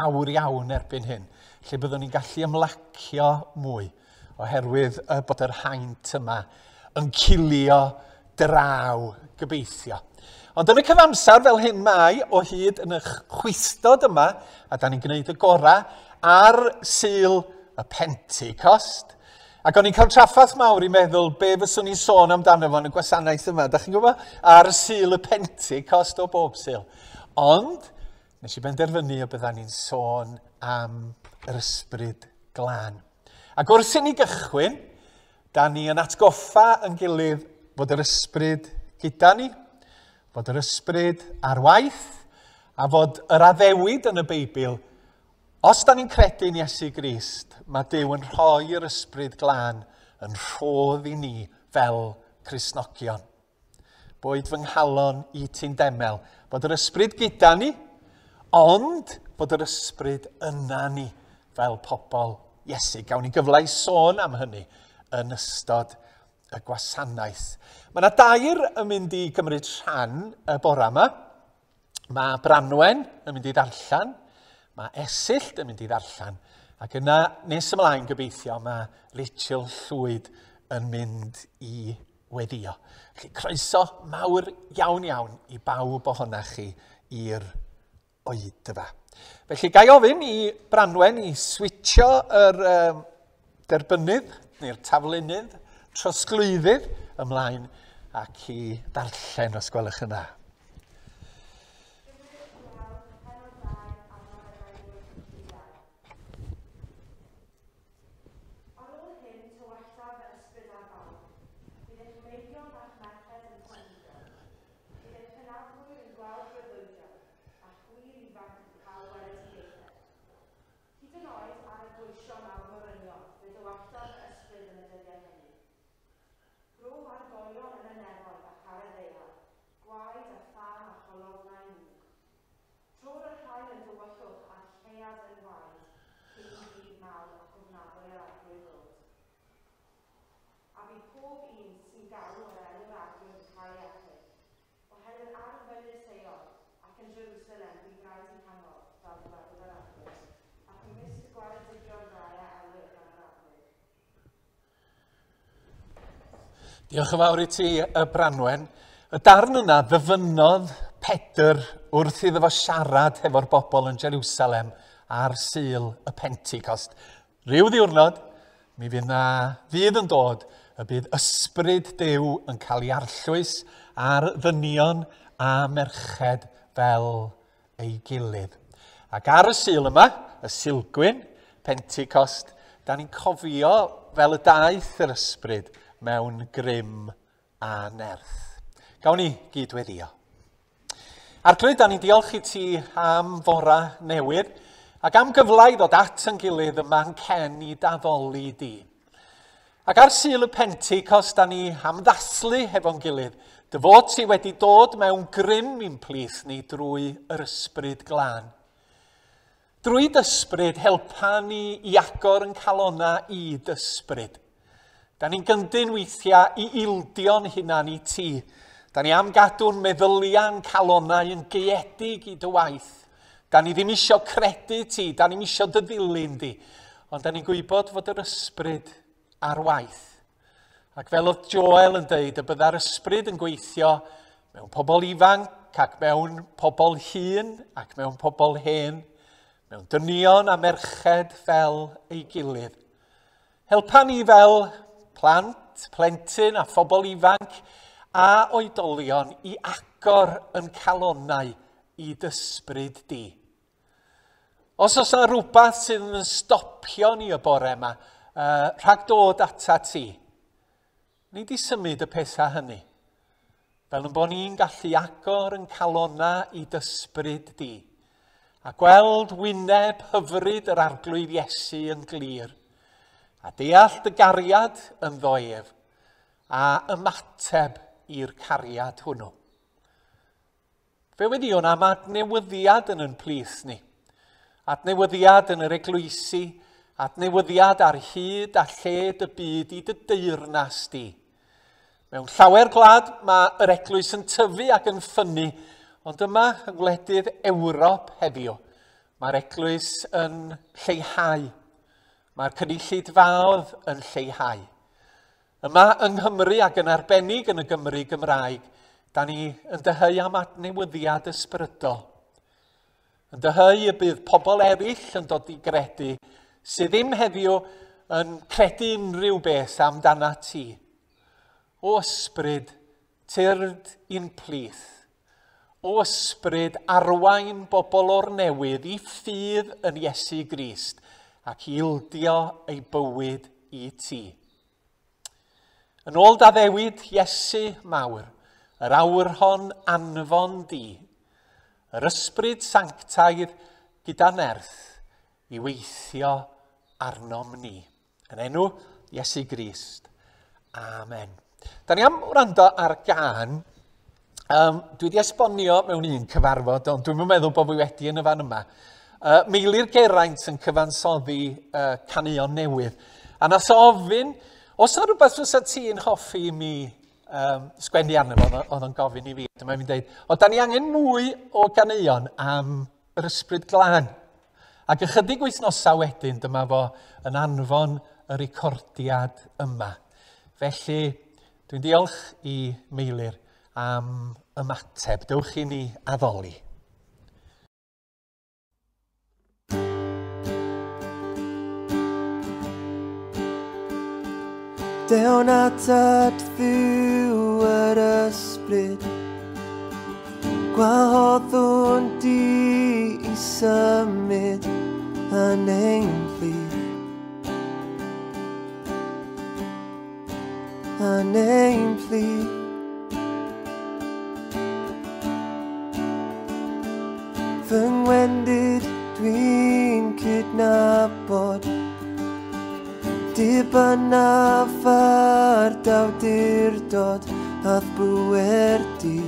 awr iawn erbyn hyn, lle byddwn ni'n gallu ymlacio mwy, oherwydd bod yr haint yma yn cilio draw, gobeithio. Ond yn y cyfamser fel hyn mae o hyd yn y chwistod yma, a da ni'n gwneud y gorau ar Sul y Pentecost. Ac o'n i'n cael trafferth mawr i meddwl be fyswn i'n sôn amdano fo yn y gwasanaeth yma. Da chi'n gwybod? Ar Sul y Pentecost o bob Sul. Ond, nes i benderfynu y bydda ni'n sôn am yr Ysbryd Glân. Ac wrth i ni gychwyn, da ni yn atgoffa yn gilydd fod yr ysbryd gyda ni, fod yr ysbryd ar waith, a fod yr addewid yn y Beibl, os da ni'n credu yn Iesu Grist, mae Duw yn rhoi yr ysbryd glân yn rhodd i ni fel Cristnogion. Boed fy nghalon i ti'n demel, bod yr ysbryd gyda ni, ond bod yr ysbryd yna ni fel pobl Iesu. Gawn ni gyfle i sôn am hynny yn ystod y gwasanaeth. Mae yna dair yn mynd i gymryd rhan y bore yma. Mae Branwen yn mynd i ddarllen, mae Esyllt yn mynd i ddarllen, ac yna nes ymlaen gobeithio mae Rachel Llwyd yn mynd i weddio. Felly croeso mawr iawn iawn i bawb ohonach chi i'r oedfa. Felly ga i ofyn i Branwen i switio yr derbynnydd neu'r taflunydd, trosglwyddydd ymlaen ac i ddarllen os gwelwch yn dda. Ar ôl hyn, tywalltaf fy ysbryd ar bawb. Bydd eich meibion a'ch merched yn proffwydo. Bydd eich hynafwyr yn gweld breuddwydion, a'ch gwŷr ifanc yn cael gweledigaethau. Hyd yn oed ar y gweision a'r morynion, fe dywalltaf fy ysbryd yn y dyddiau hynny. Brof argoelion yn y nefoedd ac ar y ddaear, gwaed a thân a cholofnau mwg. Trodd yr haul yn dywyllwch a'r lleuad yn waed cyn i ddydd mawr ac ofnadwy yr Arglwydd ddod. A bydd pob un sy'n galw ar enw'r Arglwydd yn cael ei achub, oherwydd ar fynydd Seion ac yn Jerusalem bydd rhaid eu canmol, fel dywedodd yr Arglwydd, ac ymysg y gwaredigion rai a elwir gan yr Arglwydd. Diolch yn fawr i ti, Branwen. Y darn yna ddyfynnodd Pedr wrth iddo fo siarad hefo'r bobl yn Jerusalem ar Sul y Pentecost. Rhyw ddiwrnod, mi fydd na ddydd yn dod y bydd ysbryd Duw yn cael ei arllwys ar ddynion a merched fel ei gilydd. Ac ar y Sul yma, y Sulgwyn, Pentecost, da ni'n cofio fel y daeth yr ysbryd mewn grym a nerth. Gawn ni gyd-weddio. Arglwydd, da ni'n diolch i ti am fora newydd ac am gyfle i ddod at yn gilydd yma yn cen i daddoli di. Ac ar Sul y Pentecost, da ni am ddathlu hefo'n gilydd dy fod ti wedi dod mewn grym i'n plith ni drwy yr Ysbryd Glân. Drwy d'ysbryd, helpa ni i agor yn calona i d'ysbryd. Da ni'n gyndyn weithiau i ildio'n hunan i ti. Da ni am gadw'n meddyliau'n calonau yn gaeedig i dy waith. Da ni ddim isio credu ti, da ni'm isio dy ddilyn di. Ond da ni'n gwybod fod yr ysbryd ar waith. Ac fel oedd Joel yn dweud, y bydda'r ysbryd yn gweithio mewn pobl ifanc ac mewn pobl hŷn ac mewn pobl hen, mewn dynion a merched fel ei gilydd. Helpa ni fel plant, plentyn a phobl ifanc a oedolion i agor yn calonnau i d'ysbryd di. Os oes yna rhywbeth sydd yn stopio ni y bore yma, rhag dod ata ti, ni di symud y pethau hynny. Fel yn bod ni'n gallu agor yn calonna i d'ysbryd di, a gweld wyneb hyfryd yr Arglwydd Iesu yn glir, a deall dy gariad ynddo ef, a ymateb i'r cariad hwnnw. Fe weddïwn am adnewyddiad yn yn plith ni. Adnewyddiad yn yr eglwysi, adnewyddiad ar hyd a lled y byd i dy deyrnas di. Mewn llawer gwlad mae yr eglwys yn tyfu ac yn ffynnu, ond yma yng ngwledydd Ewrop heddiw, Mae'r eglwys yn lleihau. Mae'r cynulleidfaoedd yn lleihau. Yma yng Nghymru ac yn arbennig yn y Gymru Gymraeg, da ni yn dyheu am adnewyddiad ysbrydol. Yn dyheu y bydd pobl eraill yn dod i gredu sydd ddim heddiw yn credu unrhyw beth amdana ti. O ysbryd, tyrd i'n plith. O ysbryd, arwain bobl o'r newydd i ffydd yn Iesu Grist ac i ildio ei bywyd i ti. Yn ôl d'addewid Iesu mawr, yr awr hon anfon di, yr ysbryd sanctaidd gyda nerth i weithio arnom ni. Yn enw Iesu Grist. Amen. Da ni am wrando ar gân. Dwi wedi esbonio mewn un cyfarfod, ond dwi'm yn meddwl bod fi wedi yn y fan yma. Meilir Geraint yn cyfansoddi caneuon newydd. A nath o ofyn, os yna rhywbeth fysa ti'n hoffi i mi sgwennu arno fo, oedd o'n gofyn i fi. Dyma fi'n dweud, o, da ni angen mwy o ganeuon am yr ysbryd glân. Ac ychydig wythnosau wedyn, dyma fo yn anfon y recordiad yma. Felly, dwi'n diolch i Meilir am ymateb. Dewch i ni addoli. Dewn atat Dduw yr ysbryd, gwahoddwn di i symud yn ein plith. Yn ein plith. Fy ngwendid dwi'n cydnabod, dibynnaf ar d'awdurdod a'th bŵer di.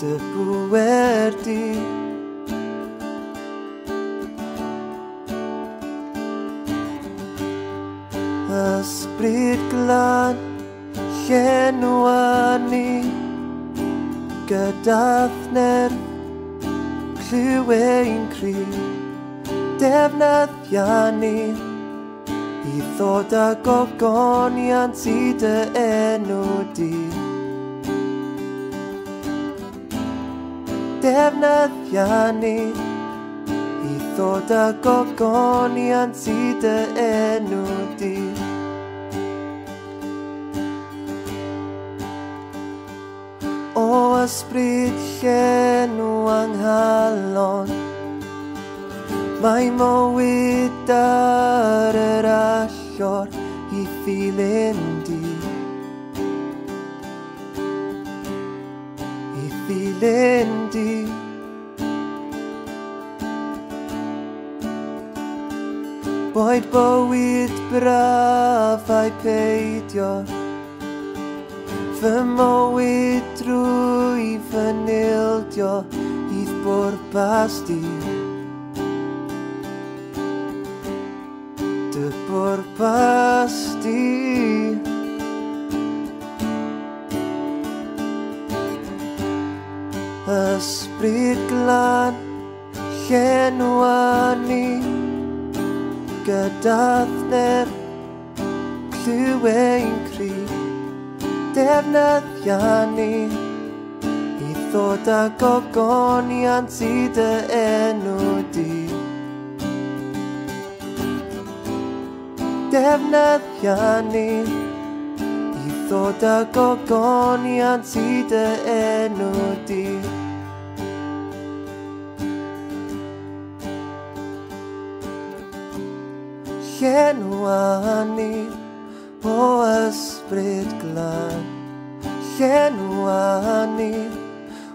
Dy bŵer di. Ysbryd glân, llenwa ni gyda'th nerth, clyw ein cri. Defnyddia ni i ddod â gogoniant i dy enw di. Defnyddia ni i ddod â gogoniant i dy enw di. O ysbryd llenw anghalon, mae mywyd ar yr allor i ddilyn di. I ddilyn di. Boed bywyd braf a'i peidio, fy mywyd drwy fy nildio i'th bwrpas di. Dy bwrpas di. Ysbryd glân, llenwa ni gyda'th nerth, clyw ein cri. Defnyddia ni i ddod â gogoniant i dy enw di. Defnyddia ni i ddod â gogoniant i dy enw di. Llenwa ni o ysbryd glân, llenwa ni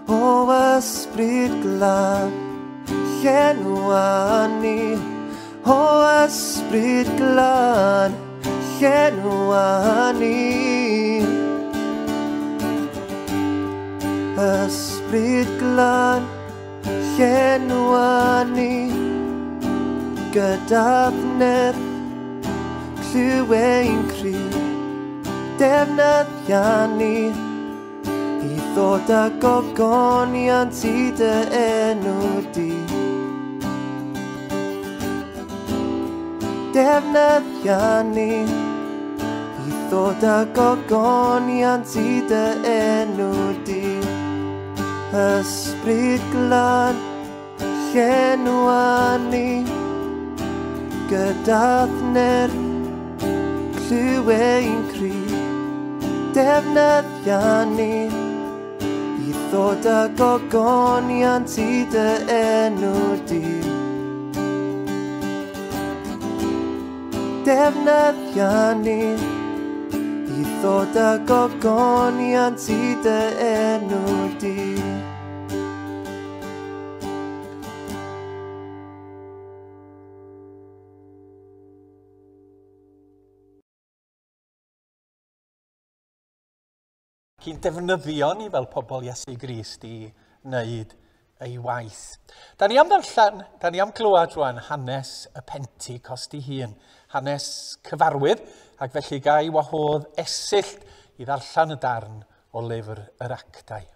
o ysbryd glân, llenwa ni o ysbryd glân, llenwa ni. Ysbryd glân, llenwa ni gyda'th nerth, clyw ein cri. Defnyddia ni i ddod â gogoniant i dy enw di. Defnyddia ni i ddod â gogoniant i dy enw di. Ysbryd Glân, llenwa ni gyda'r nerth, clyw ein cri. Defnyddia ni i ddod â gogoniant i dy enw di. Defnyddia ni i ddod â gogoniant i dy enw di. Hi'n defnyddio ni fel pobl Iesu Grist i wneud ei waith. Da ni am ddarllen, da ni am glywed rwan hanes y Pentecost ei hun, hanes cyfarwydd, ac felly ga i wahodd Esyllt i ddarllen y darn o lyfr yr Actau.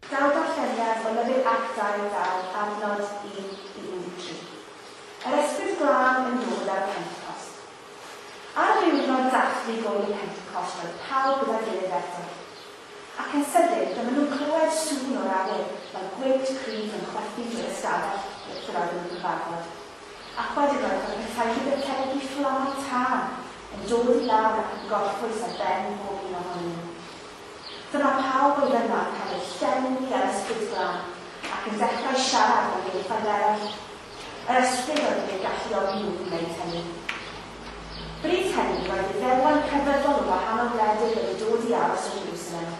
Daw darlleniad o lyfr Actau daw adnod 1-13. Yr Ysbryd Glân yn dod ar y Pentecost. Ar ddiwrnod dathlu gŵyl y Pentecost roedd pawb gyda'i gilydd eto. Ac yn sydyn, dyma nhw'n clywed sŵn o'r awyr fel gwynt cryf yn chwythu drwy'r ystafell lle roedden nhw'n cyfarfod. Ac wedyn roedd fel petai rhywbeth tebyg i fflamau tân yn dod i lawr ac yn gorffwys ar ben pob un ohonyn nhw. Dyma pawb oedd yna yn cael eu llenwi â'r Ysbryd Glân ac yn dechrau siarad mewn ieithoedd eraill. Yr Ysbryd oedd yn eu galluogi nhw i wneud hynny. Bryd hynny, roedd Iddewon crefyddol o wahanol wledydd wedi dod i aros yn Jerusalem.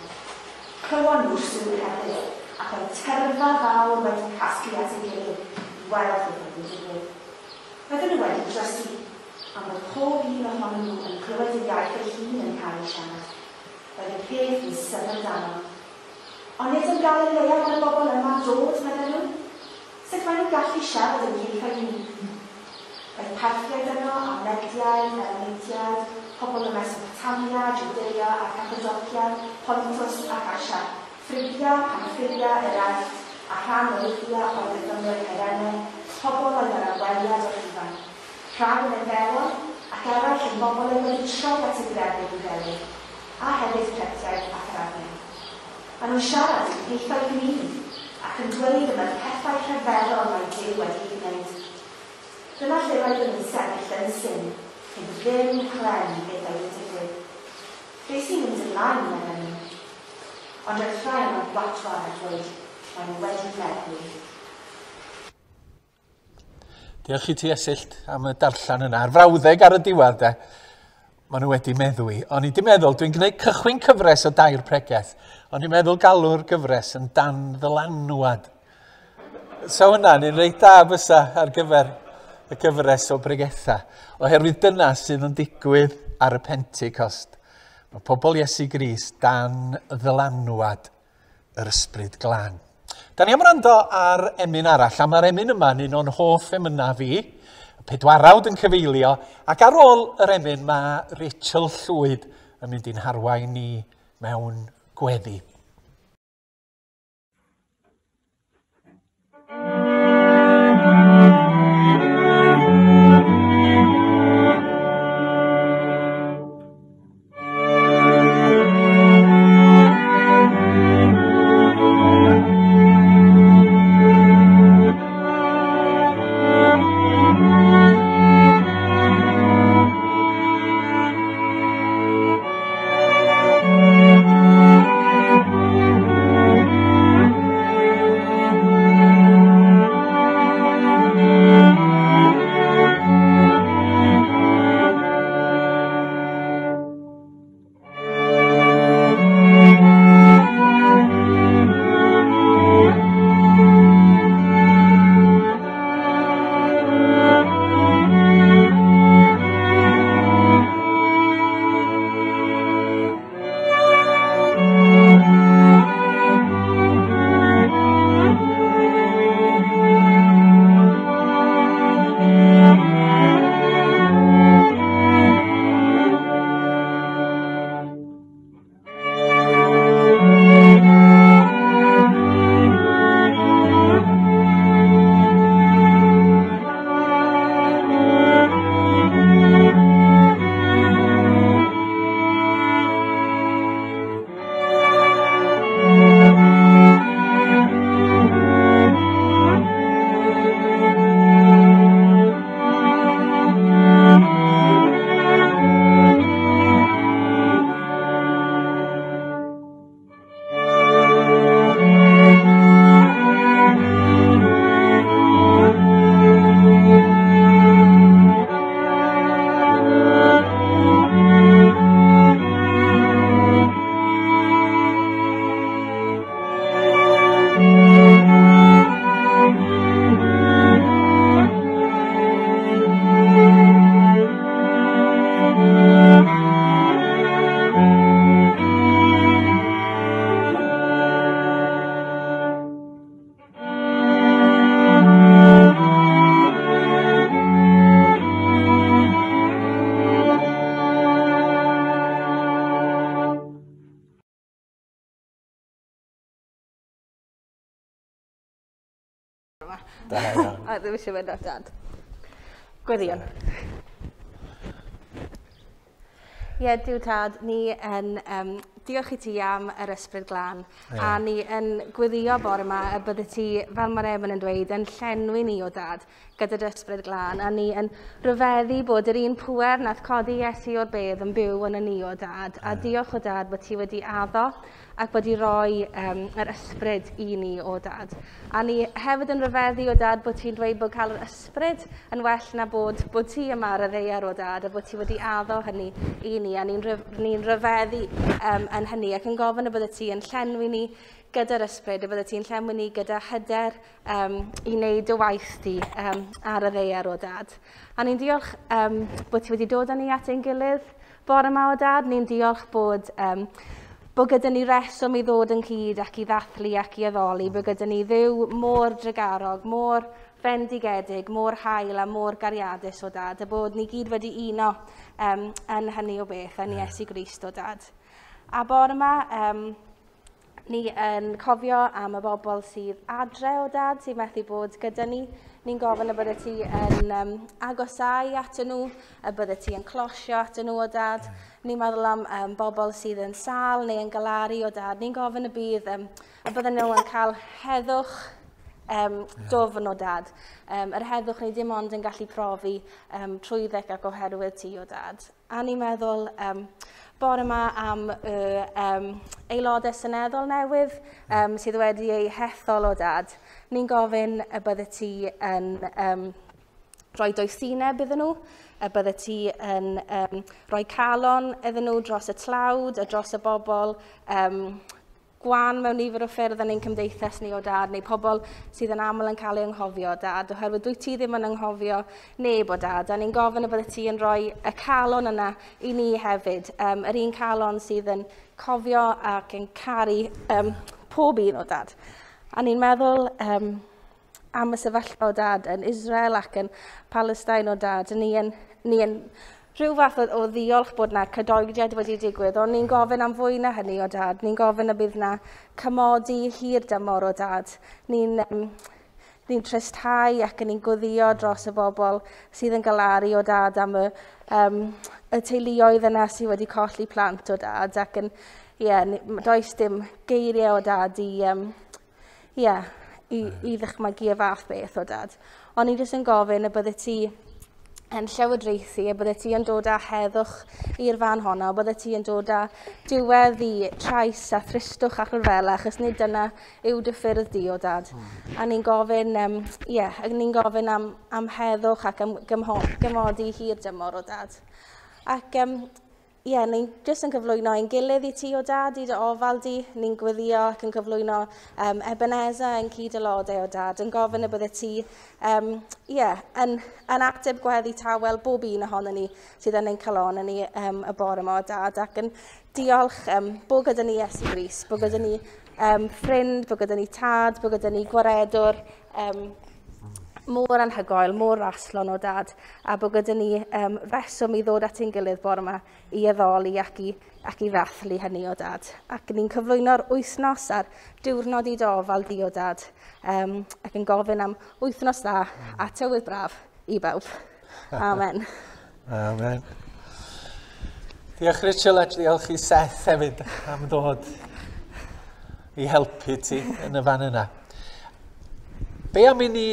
Clywon nhw'r sŵn hefyd, ac oedd tyrfa fawr wedi casglu at ei gilydd i weld beth oedd yn digwydd. Roedden nhw wedi drysu, am fod pob un ohonyn nhw yn clywed ei iaith ei hun yn cael ei siarad. Roedd y peth yn syfrdanol. Ond nid yn Galilea mae'r bobl yma'n dod, medden nhw. Sut maen nhw'n gallu siarad yn ieithoedd ni? Roedd Parthiaid yno, a Mediaid, Elameitiaid, pobl o Mesopotamia, Jwdea a Cappadocia, Pontus ac Asia, Phrygia, Pamphylia, yr Aifft, a rhan o Libya oedd yn ymyl Cyrene, pobl oedd ar arweliad o Rhufain. Rhai yn Iddewon, ac eraill yn bobl oedd wedi troi at y grefydd Iddewig, a hefyd Cretiaid ac Arabiaid. Maen nhw'n siarad yn ieithoedd ni, ac yn dweud am y pethau rhyfeddol mae Duw wedi'u gwneud. Dyma lle roedden nhw'n sefyll yn syn, heb ddim clem beth oedd yn digwydd. Be sy'n mynd ymlaen, medden nhw? Ond roedd rhai yno'n gwatwar a dweud, maen nhw wedi meddwi. Diolch i ti, Esyllt, am y darllen yna. A'r frawddeg ar y diwedd, de, maen nhw wedi meddwi. O'n i wedi meddwl, dwi'n gwneud cychwyn cyfres o dair pregeth. O'n i'n meddwl galw'r gyfres yn dan ddylanwad. So hwnna'n un reit da fysa ar gyfer y gyfres o bregethau, oherwydd dyna sydd yn digwydd ar y Pentecost. Mae pobl Iesu Grist dan ddylanwad yr Ysbryd Glân. Da ni am wrando ar emyn arall, a mae'r emyn yma yn un o'n hoff emynau fi, y pedwarawd yn cyfeilio, ac ar ôl yr emyn mae Rachel Llwyd yn mynd i'n harwain ni mewn gweddi. Thank yma. Da iawn. A ddim eisiau mynd at dad. Gweddïon. Ie, Duw Tad, ni yn diolch i ti am yr Ysbryd Glân. Ie. A ni yn gweddio bore yma y bydde ti, fel mae'r emyn yn dweud, yn llenwi ni o Dad gyda dy Ysbryd Glân. A ni yn rhyfeddu bod yr un pŵer nath codi Iesu o'r bedd yn byw yn y ni o Dad. A diolch o Dad bod ti wedi addo ac wedi rhoi yr ysbryd i ni o Dad. A ni hefyd yn rhyfeddu o Dad bod ti'n dweud bod cael yr ysbryd yn well na bod ti yma ar y ddaear o Dad, a bod ti wedi addo hynny i ni. A ni'n rhyfeddu yn hynny ac yn gofyn y bydde ti yn llenwi ni gyda'r ysbryd, y bydde ti'n llenwi ni gyda hyder i wneud dy waith di ar y ddaear o Dad. A ni'n diolch bod ti wedi dod â ni at ein gilydd bore yma o Dad. Ni'n diolch bod gyda ni reswm i ddod ynghyd ac i ddathlu ac i addoli, bod gyda ni Dduw mor drugarog, mor fendigedig, mor hael a mor gariadus o Dad, a bod ni gyd wedi uno yn hynny o beth, yn Iesu Grist o Dad. A bore yma, ni yn cofio am y bobl sydd adre o Dad, sydd methu bod gyda ni. Ni'n gofyn y bydde ti yn agosau atyn nhw, y bydde ti yn closio atyn nhw o Dad. Ni'n meddwl am bobl sydd yn sâl neu yn galaru o Dad. Ni'n gofyn y bydd y bydden nhw yn cael heddwch dwfn o Dad. Yr heddwch ni dim ond yn gallu profi trwyddeg ac oherwydd ti o Dad. A ni'n meddwl bore yma am y aelodau seneddol newydd sydd wedi eu hethol o Dad. Ni'n gofyn y bydde ti yn rhoi doethineb iddyn nhw, y bydde ti yn rhoi calon iddyn nhw dros y tlawd, a dros y bobl gwan mewn nifer o ffyrdd yn ein cymdeithas ni o Dad, neu pobl sydd yn aml yn cael eu anghofio o Dad, oherwydd dwyt ti ddim yn anghofio neb o Dad, a ni'n gofyn y bydde ti yn rhoi y calon yna i ni hefyd, yr un calon sydd yn cofio ac yn caru pob un o Dad. A ni'n meddwl am y sefyllfa o Dad yn Israel ac yn Palestine o Dad, ni yn rhyw fath o ddiolch bod na cadoediad wedi digwydd, ond ni'n gofyn am fwy na hynny o Dad. Ni'n gofyn y bydd na cymodi hir dymor o Dad. Ni'n tristhau ac ni'n gweddio dros y bobl sydd yn galaru o Dad am y teuluoedd yna sydd wedi colli plant o Dad. Ac yn, does dim geiriau o Dad i ddychmygu y fath beth o Dad. Ond ni jyst yn gofyn y bydde ti yn llywodraethu, y bydde ti yn dod â heddwch i'r fan honno, bydde ti yn dod â diwedd i trais a thristwch a rhyfela, achos nid dyna yw dy ffyrdd di o Dad. A ni'n gofyn, ni'n gofyn am heddwch ac am gymodi hir dymor o Dad. Ac ni'n jyst yn cyflwyno ein gilydd i ti o Dad, i dy ofal di. Ni'n gweddio ac yn cyflwyno Ebenezer yn cyd-aelodau o Dad, yn gofyn y bydde ti yn ateb gweddi tawel bob un ohono ni sydd yn ein calon ni y bore yma o Dad, ac yn diolch bod gyda ni Iesu Grist, bod gyda ni ffrind, bod gyda ni tad, bod gyda ni gwaredwr, mor anhygoel, mor raslon o Dad, a bod gyda ni reswm i ddod at ein gilydd bore yma i addoli ac i ddathlu hynny o Dad. Ac ni'n cyflwyno'r wythnos a'r diwrnod i dy ofal di o Dad, ac yn gofyn am wythnos dda a tywydd braf i bawb. Amen. Amen. Diolch Rachel, a diolch i Seth hefyd am ddod i helpu ti yn y fan yna. Be am i ni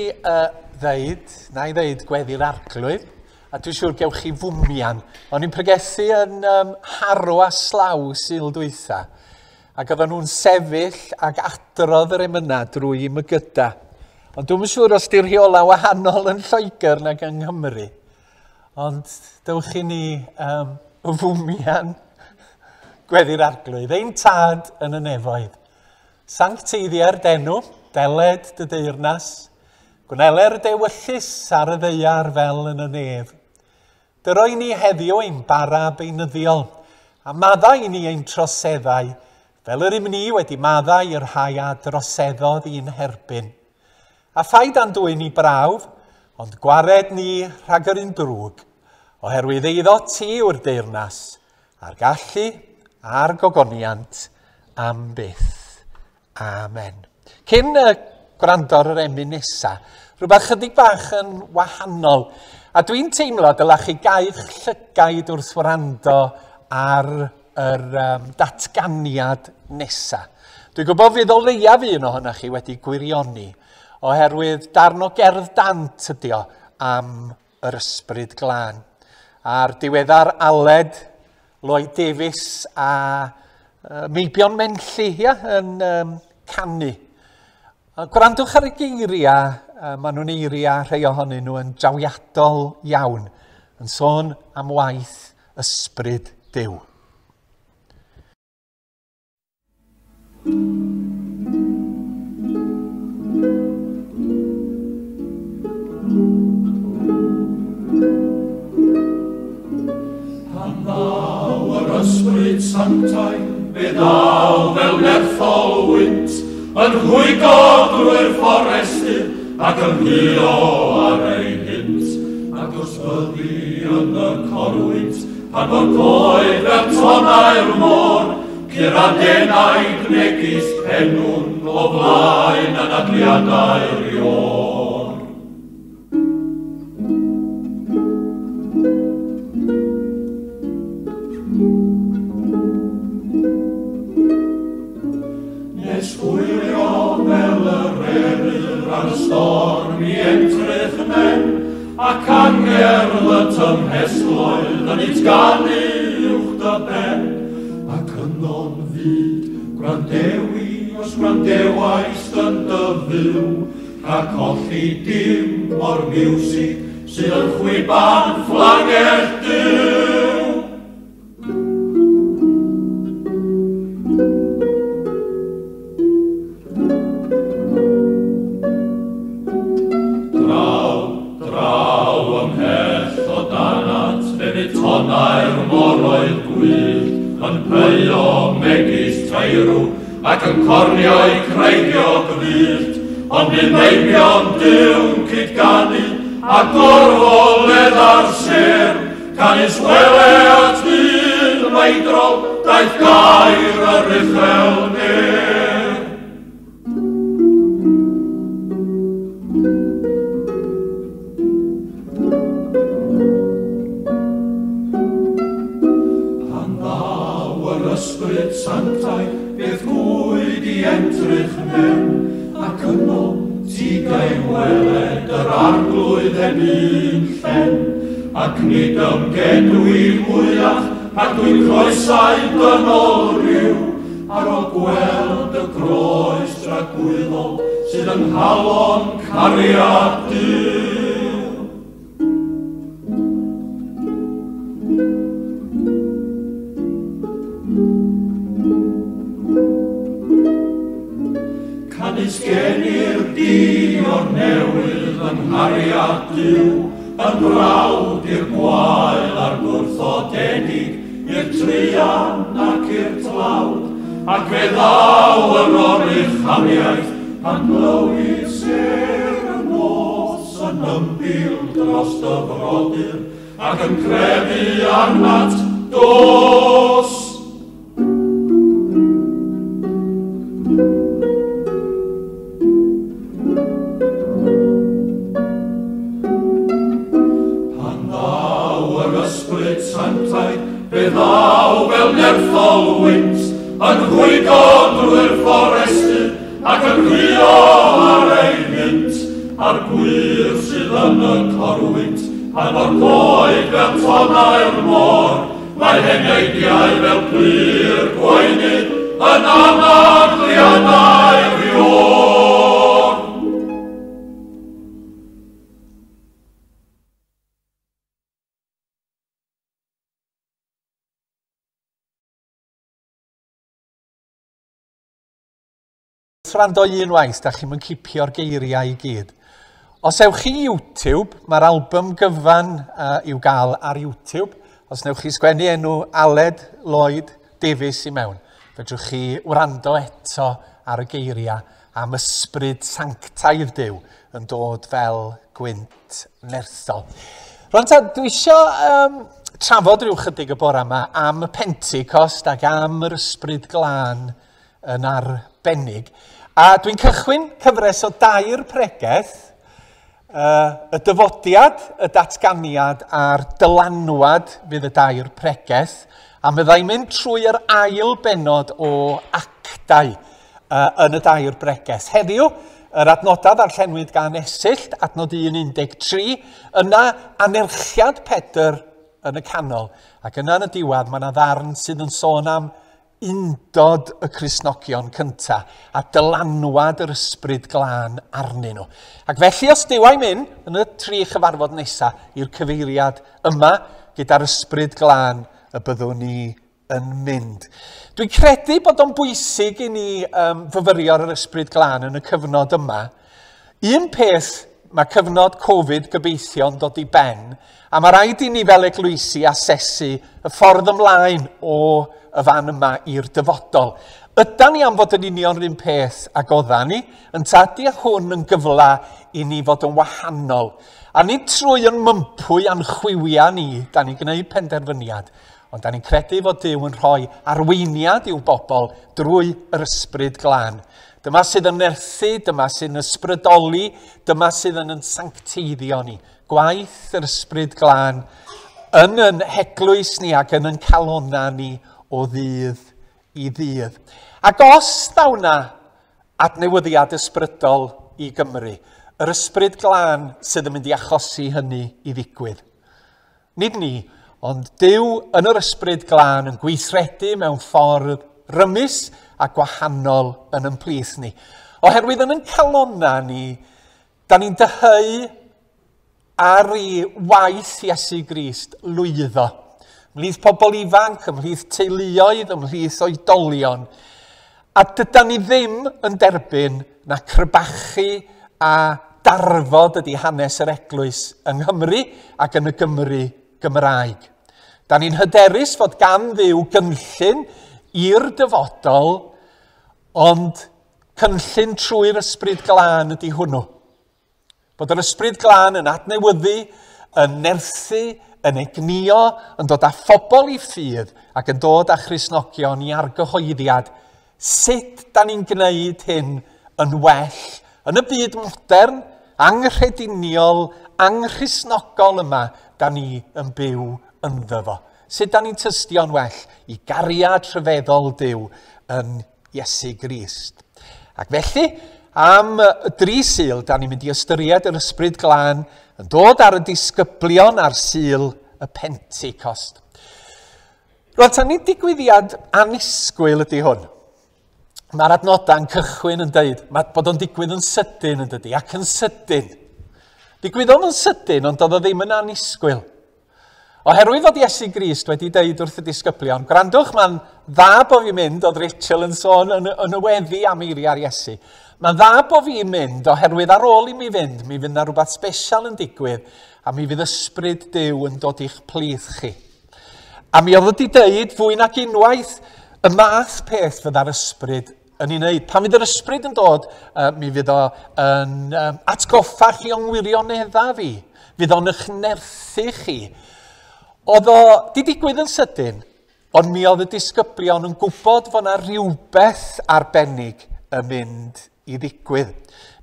ddeud, na i ddeud gweddi'r Arglwydd, a dwi'n siŵr gewch chi fwmian. O'n i'n pregethu yn Harrow a Slough Sul dwytha, ac oedden nhw'n sefyll ac adrodd yr emynau drwy i mygyda. Ond dwi'm yn siŵr os di'r rheola wahanol yn Lloegr nag yng Nghymru. Ond dewch i ni fwmian gweddi'r Arglwydd. Ein Tad yn y nefoedd, sancteiddia'r d'enw, deled dy deyrnas, gwneler d'ewyllys ar y ddaear fel yn y nef. Dyroi ni heddiw ein bara beunyddiol, a maddau i ni ein troseddau, fel yr ym ni wedi maddau i'r rhai a droseddodd i'n herbyn. A phaid â'n dwyn i brawf, ond gwared ni rhag yr un drwg, oherwydd eiddo ti yw'r deyrnas, a'r gallu a'r gogoniant am byth. Amen. Cyn gwrando ar yr emyn nesaf. Rhywbeth chydig bach yn wahanol. A dwi'n teimlo dylech chi gau'ch llygaid wrth wrando ar yr datganiad nesaf. Dwi'n gwybod fydd o leiaf un ohonoch chi wedi gwirioni, oherwydd darn o gerdd dant ydi o am yr ysbryd glân. A'r diweddar Aled Lloyd Davies a Meibion Menlli, ia, yn canu. Gwrandwch ar y geiriau, maen nhw'n eiriau rhai ohonyn nhw yn drawiadol iawn, yn sôn am waith ysbryd Duw. Pan ddaw yr ysbryd sanctaidd, fe ddaw fel nerthol wynt, yn rhwygo drwy'r fforestydd ac yn huo ar ei hynt. Ac os byddi yn y corwynt, pan fo'r coed fel tonnau'r môr, cur a denaid megis pennwn o flaen anadliadau'r iôr. Nes hwylio fel yr eryr ar y storm i entrych nen, ac angerdd y tymhestloedd yn utganu uwch dy ben. Ac yno'n fyd, gwrandewi os gwrandewaist yn dy fyw, rhag colli dim o'r miwsig sydd yn chwiban fflangell Duw. Draw, draw ymhell o danat, fe fydd tonnau'r moroedd gwyllt yn pyio megis teirw ac yn cornio'i creigiog wyllt, ond bydd meibion Duw'n cydganu a gorfoledd ar sêr, canys wele at ddydd meidrol daeth gair yr uchel ner. Pan ddaw yr ysbryd sanctaidd, bydd gwyd i entrych mewn, ac yno ti gai weled yr arglwydd en un llen, ac nid ymgedwi mwyach, ac dwi'n croesau dynol ryw, ar ôl gweld y groes dragwyddol sydd yng nghalon cariad Duw. Canys geni'r di o'r newydd yng nghariad Duw, yn brawd i'r gwael a'r gwrthodedig, i'r truan ac i'r tlawd, ac fe ddaw yr oruchamiaeth pan glywir sêr y nos yn ymbil dros dy frodyr, ac yn crefu arnat dos. Pan ddaw yr ysbryd sanctaidd, fe ddaw fel nerthol wynt, yn rhwygo drwy'r fforestydd ac yn rhuo ar ei hynt, a'r gwir sydd yn y corwynt, pan fo'r coed fel tonnau'r môr, mae heneidiau fel pur gwaenydd yn anadliadau'r iôr. Wrth wrando unwaith, da chi'm yn cipio'r geiriau i gyd. Os ewch chi i YouTube, mae'r album gyfan i'w gael ar YouTube. Os newch chi sgwennu enw Aled Lloyd Davies i mewn, fedrwch chi wrando eto ar y geiriau am ysbryd sanctaidd Duw yn dod fel gwynt nerthol. Rwan ta, dwi isio trafod rhyw chydig y bore yma am y Pentecost ac am yr ysbryd glân yn arbennig. A dwi'n cychwyn cyfres o dair pregeth, y dyfodiad, y datganiad a'r dylanwad fydd y dair pregeth, a fyddai'n mynd trwy yr ail benod o actau yn y dair bregeth. Heddiw, yr adnodau ddarllenwyd gan Esyllt, adnod 1.13, yna anerchiad Pedr yn y canol, ac yna yn y diwedd mae yna ddarn sydd yn sôn am undod y Cristnogion cynta a dylanwad yr ysbryd glân arnyn nhw. Ac felly os Duw a'i mynd yn y tri chyfarfod nesaf i'r cyfeiriad yma gyda'r ysbryd glân y byddwn ni yn mynd. Dwi'n credu bod o'n bwysig i ni fyfyrio ar yr ysbryd glân yn y cyfnod yma. Un peth, mae cyfnod Covid gobeithio'n dod i ben, a mae rhaid i ni fel eglwysi asesu y ffordd ymlaen o y fan yma i'r dyfodol. Ydan ni am fod yn union yr un peth ag oeddan ni, ynta ydy hwn yn gyfle i ni fod yn wahanol. A nid trwy yn mympwy a'n chwiwia ni, da ni'n gwneud penderfyniad, ond da ni'n credu fod Duw yn rhoi arweiniad i'w bobl drwy yr ysbryd glân. Dyma sydd yn nerthu, dyma sydd yn ysbrydoli, dyma sydd yn sancteiddio ni. Gwaith yr ysbryd glân yn yn heglwys ni ac yn yn calonna ni o ddydd i ddydd. Ac os ddaw 'na adnewyddiad ysbrydol i Gymru, yr ysbryd glân sydd yn mynd i achosi hynny i ddigwydd. Nid ni, ond Duw yn yr ysbryd glân yn gweithredu mewn ffordd rymus a gwahanol yn yn plith ni. Oherwydd yn yn calonna ni, da ni'n dyheu ar i waith Iesu Grist lwyddo. Ymhlith pobl ifanc, ymhlith teuluoedd, ymhlith oedolion. A dydan ni ddim yn derbyn na crebachu a darfod ydy hanes yr eglwys yng Nghymru ac yn y Gymru Gymraeg. Da ni'n hyderus fod gan Dduw gynllun i'r dyfodol, ond cynllun trwy'r ysbryd glân ydy hwnnw. Bod yr ysbryd glân yn adnewyddu, yn nerthu, yn egnïo, yn dod â phobl i ffydd ac yn dod â Christnogion i argyhoeddiad. Sut da ni'n gwneud hyn yn well yn y byd modern, anghrediniol, anghristnogol yma da ni yn byw ynddo fo. Sut da ni'n tystio'n well i gariad rhyfeddol Duw yn Iesu Grist. Ac felly, am y dri Sul, da ni'n mynd i ystyried yr ysbryd glân yn dod ar y disgyblion ar Sul y Pentecost. Rwan, ta nid digwyddiad annisgwyl ydy hwn. Mae'r adnodau'n cychwyn yn deud mae bod o'n digwydd yn sydyn yn dydy, ac yn sydyn. Digwyddodd yn sydyn, ond doedd o ddim yn annisgwyl. Oherwydd fod Iesu Grist wedi deud wrth y disgyblion, gwrandwch, mae'n dda bo fi'n mynd, oedd Rachel yn sôn yn y weddi am eiriau'r Iesu. Mae'n dda bo fi'n mynd oherwydd ar ôl i mi fynd, mi fydd yna rhywbeth special yn digwydd a mi fydd ysbryd Duw yn dod i'ch plith chi. A mi oedd wedi deud fwy nag unwaith y math peth fydda'r ysbryd yn ei wneud. Pan fydd yr ysbryd yn dod, mi fydd o yn atgoffa chi o'n wirioneddau fi. Fydd o'n eich nerthu chi. Oedd o di digwydd yn sydyn, ond mi oedd y disgyblion yn gwybod fod yna rhywbeth arbennig yn mynd i ddigwydd.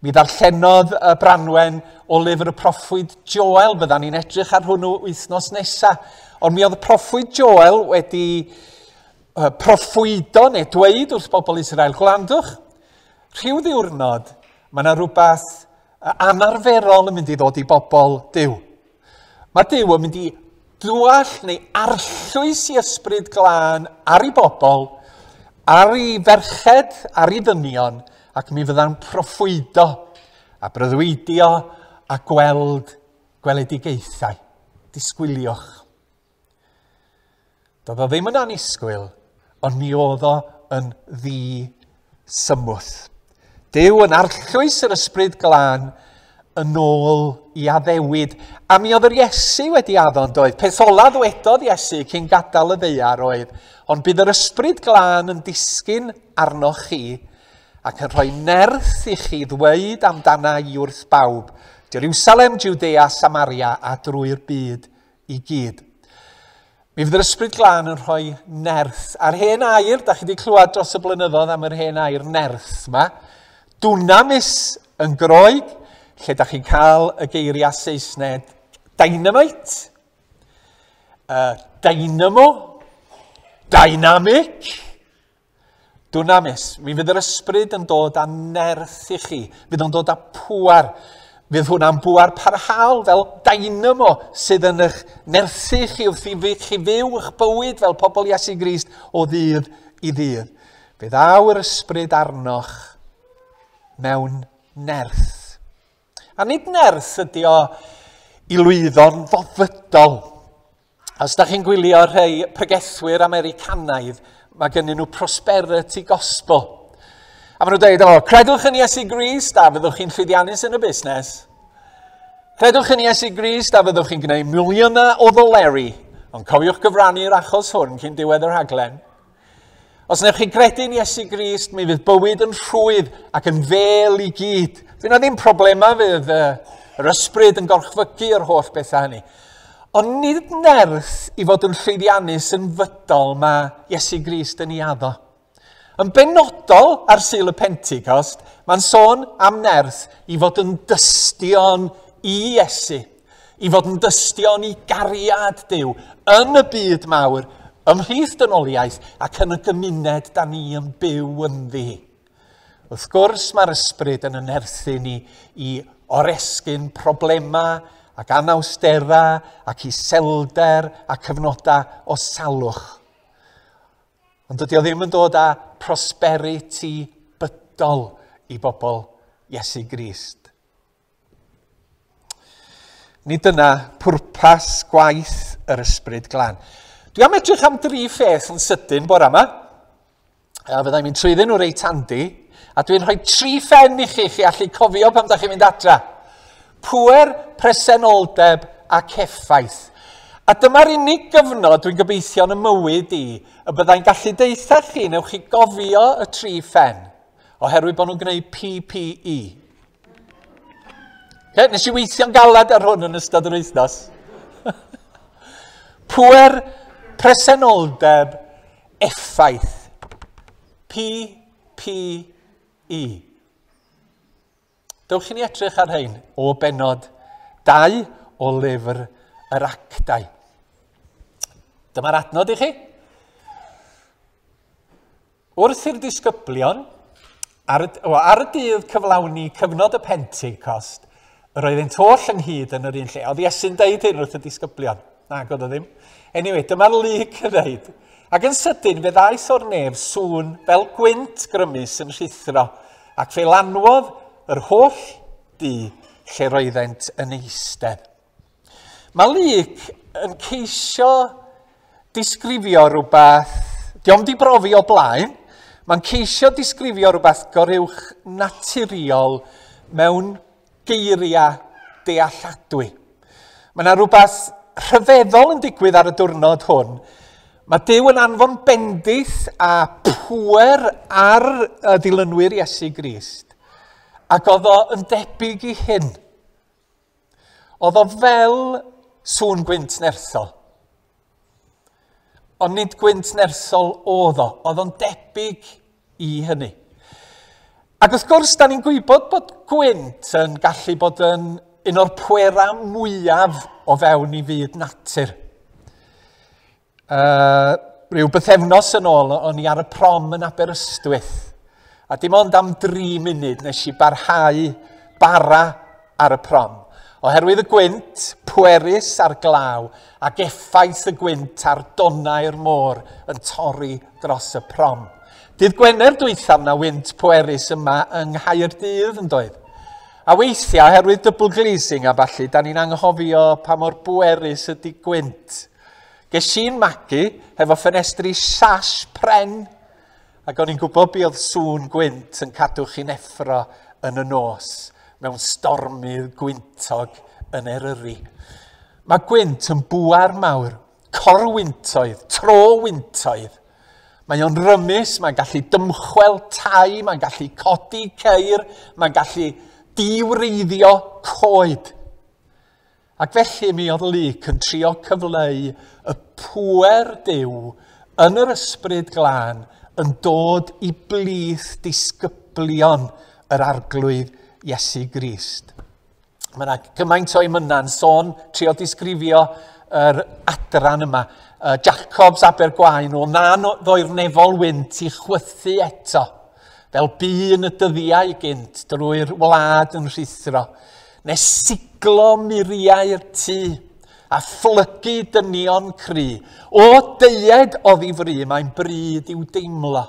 Mi ddarllenodd y Branwen o lyfr y proffwyd Joel, fyddan ni'n edrych ar hwnnw wythnos nesaf. Ond mi oedd y proffwyd Joel wedi proffwydo neu dweud wrth bobl Israel, gwrandwch, rhyw ddiwrnod mae yna rhywbeth anarferol yn mynd i ddod i bobl Duw. Mae Duw yn mynd i dwall neu arllwys i ysbryd glân ar ei bobl, ar ei ferched, ar ei ddynion, ac mi fydda'n proffwydo a breuddwydio a gweld gweledigaethau. Disgwyliwch. Doedd o ddim yn annisgwyl, ond mi oedd o yn ddi-symwth. Duw yn arllwys yr ysbryd glân yn ôl i addewid. A mi oedd yr Iesu wedi addo yn doedd. Peth ola ddwedodd Iesu cyn gadael y ddaear oedd, ond bydd yr ysbryd glân yn disgyn arnoch chi ac yn rhoi nerth i chi ddweud amdana i wrth bawb, Jerusalem, Judea, Samaria a drwy'r byd i gyd. Mi fydd yr ysbryd glân yn rhoi nerth. A'r hen air, da chi wedi clywed dros y blynyddoedd am yr hen air nerth yma, Dunamis yn Groeg, lle da chi'n cael y geiriau Saesneg dynamite, dynamo, dynamic, dunamis. Mi fydd yr ysbryd yn dod â nerth i chi, fydd o'n dod â pŵar. Fydd hwnna'n bŵar parhaol fel dynamo sydd yn eich nerthu chi wrth i chi fyw eich bywyd fel pobl Iesu Grist o ddydd i ddydd. Fe ddaw yr ysbryd arnoch mewn nerth. A nid nerth ydy o i lwyddo'n fofydol. Os da chi'n gwylio rhai pregethwyr Americanaidd, mae gennyn nhw prosperity gospel. A maen nhw'n dweud, o, credwch yn Iesu Grist a fyddwch chi'n llwyddiannus yn y busnes. Credwch yn Iesu Grist a fyddwch chi'n gwneud miliynau o ddoleri. Ond cofiwch gyfrannu'r achos hwn cyn diwedd yr rhaglen. Os wnewch chi gredu'n Iesu Grist, mi fydd bywyd yn rhwydd ac yn fel i gyd. Fydd yna ddim problemau, fydd yr ysbryd yn gorchfygu yr holl bethau hynny. Ond nid nerth i fod yn llwyddiannus yn fydol mae Iesu Grist yn ei addo. Yn benodol ar Sul y Pentecost, mae'n sôn am nerth i fod yn dystion i Iesu, i fod yn dystion i gariad Duw yn y byd mawr, ymhlith dynoliaeth ac yn y gymuned da ni yn byw ynddi. Wrth gwrs mae'r ysbryd yn nerthu ni i oresgyn problemau ac anawsterau ac iselder a cyfnodau o salwch. Ond dydy o ddim yn dod â prosperity bydol i bobl Iesu Grist. Nid dyna pwrpas gwaith yr ysbryd glân. Dwi am edrych am dri pheth yn sydyn bore yma. A fyddai'n mynd trwyddyn nhw reit handi. A dwi'n rhoi tri phen i chi, chi allu cofio pan da chi'n mynd adra. Pŵer, presenoldeb ac effaith. A dyma'r unig gyfnod dwi'n gobeithio yn y mywyd i y byddai'n gallu deutha chi, newch chi gofio y tri phen, oherwydd bod nhw'n gwneud PPE. Okay, nes i weithio'n galad ar hwn yn ystod yr wythnos. Pŵer, presenoldeb, effaith. PPE. Dewch i ni edrych ar rhain o benod 2 o lyfr yr Actau. Dyma'r adnod i chi. Wrth i'r disgyblion, ar y dydd cyflawni cyfnod y Pentecost, yr oeddynt holl ynghyd yn yr un lle. Oedd Iesu'n deud hyn wrth y disgyblion. Na, oedd o ddim. Anyway, dyma'r Luc yn dweud. Ac yn sydyn fe ddaeth o'r nef sŵn fel gwynt grymus yn rhuthro, ac fe lanwodd yr holl dŷ lle roeddent yn eistedd. Mae Luc yn ceisio disgrifio rhywbeth, dio'm di brofi o blaen, mae'n ceisio disgrifio rhywbeth goruwch naturiol mewn geiriau dealladwy. Mae yna rhywbeth rhyfeddol yn digwydd ar y diwrnod hwn. Mae Duw yn anfon bendith a pŵer ar y dilynwyr Iesu Grist. Ac oedd o yn debyg i hyn. Oedd o fel sŵn gwynt nerthol. Ond nid gwynt nerthol oedd o. Oedd o'n debyg i hynny. Ac wrth gwrs, da ni'n gwybod bod gwynt yn gallu bod yn un o'r pwerau mwyaf o fewn i fyd natur. Rhyw bythefnos yn ôl, o'n i ar y prom yn Aberystwyth. A dim ond am 3 munud nes i barhau bara ar y prom. Oherwydd y gwynt, pwerus a'r glaw, ac effaith y gwynt ar donnau'r môr yn torri dros y prom. Dydd Gwener dwythaf na wynt pwerus yma yng Nghaerdydd yn doedd. A weithiau, oherwydd double glazing a ballu, da ni'n anghofio pa mor bwerus ydy gwynt. Ges i'n magu hefo ffenestri sash pren, ac o'n i'n gwybod be oedd sŵn gwynt yn cadw chi'n effro yn y nos mewn stormydd gwyntog yn Eryri. Mae gwynt yn bŵer mawr, corwyntoedd, trowyntoedd. Mae o'n rymus, mae'n gallu dymchwel tai, mae'n gallu codi ceir, mae'n gallu diwreiddio coed. Ac felly mi oedd Luc yn trio cyfleu y pŵer Duw yn yr ysbryd glân yn dod i blith disgyblion yr Arglwydd Iesu Grist. Mae yna gymaint o emynau'n sôn, trio disgrifio yr adran yma. Jacobs Abergwaun, o na ddoi'r nefol wynt i chwythu eto, fel bu yn y dyddiau gynt drwy'r wlad yn rhuthro, nes siglo muriau'r tŷ a phlygu dynion cry. O deued oddi fri, mae'n bryd i'w deimlo.